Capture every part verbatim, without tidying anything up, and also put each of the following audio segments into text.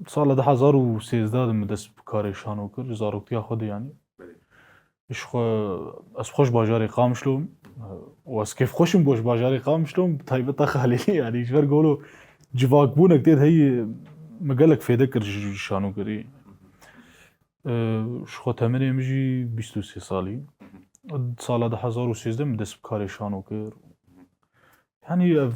Sala du hezar û sêzdeh de min dest bi karê şano kir, ji zaroktiya xwe de yanî. Ji xwe, ez xwe ji bajarê Qamişlo im. Û ez kêfxweş im ku ji bajarê Qamişlo im, bi taybet a Xalêlî, yanî ji ber golo civakbûnek tê de heyî, min gelek fêde kir ji şanogerî. Ji xwe temenê min jî bîst û sê salî. Sala du hezar û sêzdeh min dest bi karê şano kir. Yanî ev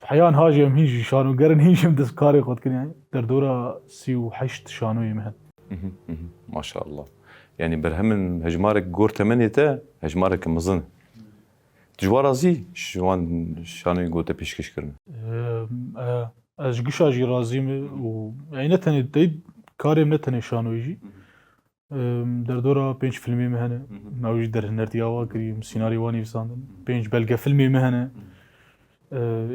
heyan ha jî em hîn jî şanoger in, hîn jî em dest bi karê xwe dikin, yanî derdora sî û heşt şanoyê me hene. Maşallah. Yanî berhemin hejmarek gor temenê te, hejmarek mezin. Tu ji wan razî, ji wan şanoyên ku te pêşkêş kirin? Ez ji gişa jî razî me û, yanî ne tenê teyb karê min, ne tenê şanoyê jî. Derdora pênc filmê me hene. Me ew jî derhinertiya wa kirî, min sînarî wa nivîsandin. Pênc belgefilmê me hene.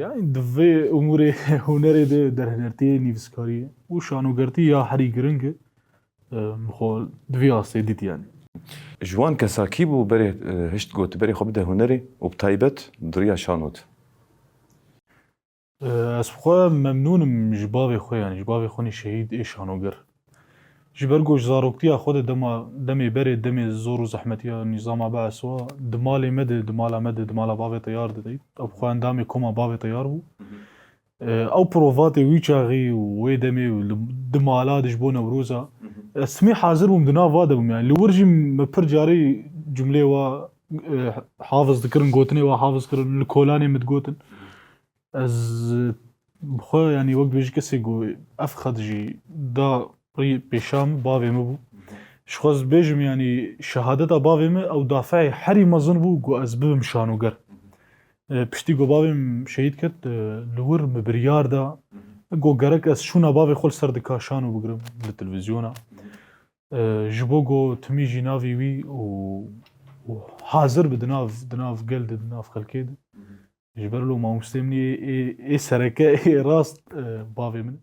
Yanî di vê umûrê hunerê de derhinertiyê, nivîskariyê û şanogertî ya herî giring e. Min xwe di vî astê dît yanî. Ji wan kesakî bû berê hişt got berê xwe bide hunerê û bi taybet di riya şano de? Ez bi xwe memnûn im ji bavê xwe, yanî ji bavê xwe nî şehîd ê şanoger. Ji ber ku ji zaroktiya xwe de dema, demê berê, demê zor û zehmetiya nîzama Bees wa, di malê me de, di mala me de, di mala bavê teyar de, ew bi xwe endamê koma bavê teyar bû. Ew provatê wî çaxî û wê demê û li, di mala de ji bo Newroza, ez timî hazir bûm, di nav va de bûm. Yanî li wir jî me pir carî cumlê wa hafiz dikirin, gotinê wa hafiz kirin, li kolanê min digotin. Ez bi xwe, yanî wek dibêjî kesê ku ev xet jî da rî pêşa min, bavê min bû. Ji xwe ez dibêjim, yanî şehadeta bavê min ew dafeê herî mezin bû ku ez bibim şanoger. Piştî ku bavê min şehîd ket, li wir min biryar da ku gerek ez şûna bavê xwe li ser dika şano bigirim li televîzyona. Ji bo ku timî jî navê wî û, û hazir bi di nav, di nav gel de, di nav xelkê de. Ji ber lo mamostê min ê, ê, ê sereke, ê rast, e, bavê min.